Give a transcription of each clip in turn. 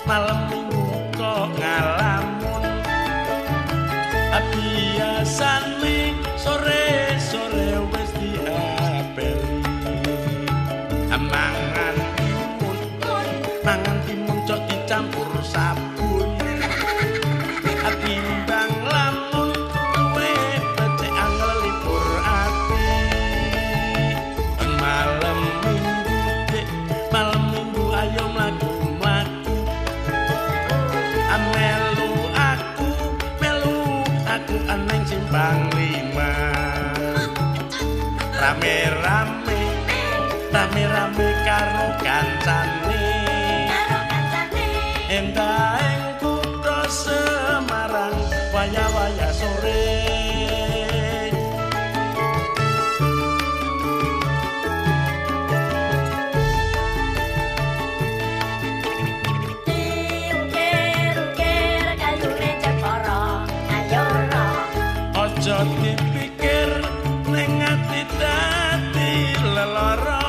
malam minggu kok ngalamun. Biasane sore-sore wis diapeli. Mangan timun, mangan timun cok dicampur sabun. Timbang lamun luwe becik nglelipur ati. Malam minggu dik, malam minggu ayo mlaku-mlaku. Melu aku aneng simpang lima. Rame-rame, rame-rame karo kancane. Endah kutha Semarang waya-waya sore. Diukir-ukir kayune Jepara, ayo ro. Aja dipikir ning ati dadi lelara.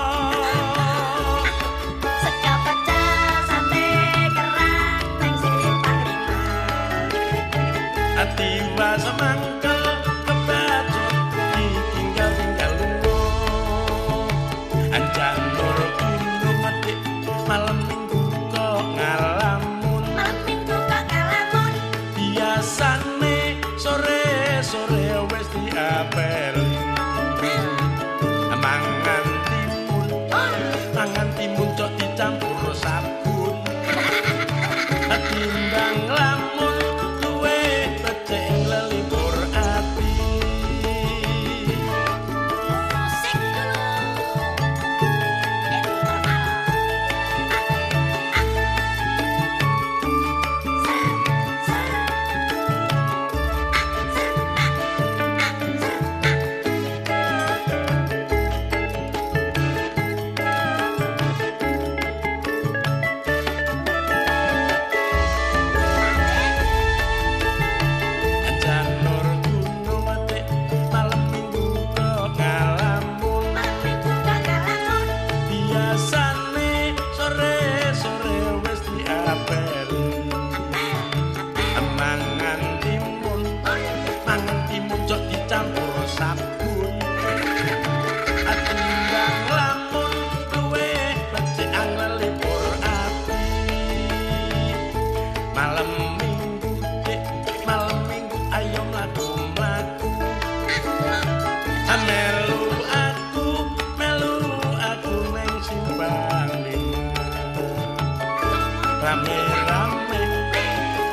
Sega pecel sate kerang nang simpang lima. Ati was mangkel kebacut ditinggal-tinggal lunga. Janur gunung dik, malam minggu kok ngalamun. Malam minggu kok ngalamun. Biasane sore-sore wis diapeli. Mangan timun, mangan timun cok dicampur sabun. Timbang lamun luwe becik nglelipur ati. Musik dulu. Interval. Ser, ser. Ser, ser. Janur gunung dik, malam minggu kok ngalamun. Malam minggu kok ngalamun. Biasane sore-sore wis diapeli. Mangan timun, mangan timun cok dicampur sabun. Timbang lamun luwe becik nglelipur ati. Malam minggu dik, malam minggu ayo mlaku-mlaku. Melu neng simpang lima. Rame-rame,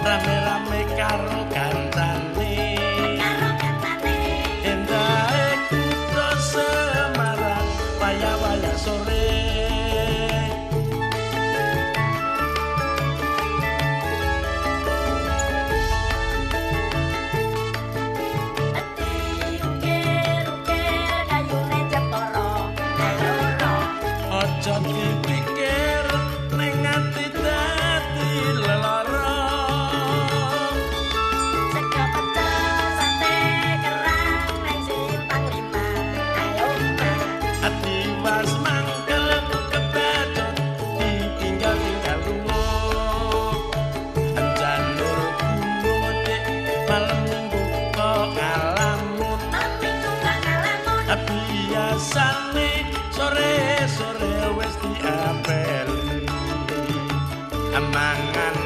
rame-rame karo kancane. Karo kancane. Endahe kutha Semarang waya-waya sore. Diukir-ukir kayune Jepara, ayo ro. Aja dipikir ning ati dadi lelara. Sega pecel sate kerang nang simpang lima, ayo ma. Ati was mangkel kebacut ditinggal-tinggal lunga. Janur gunung dik, malam minggu kok ngalamun. Malam minggu kok ngalamun. Biasane sore-sore wis diapeli. Mangan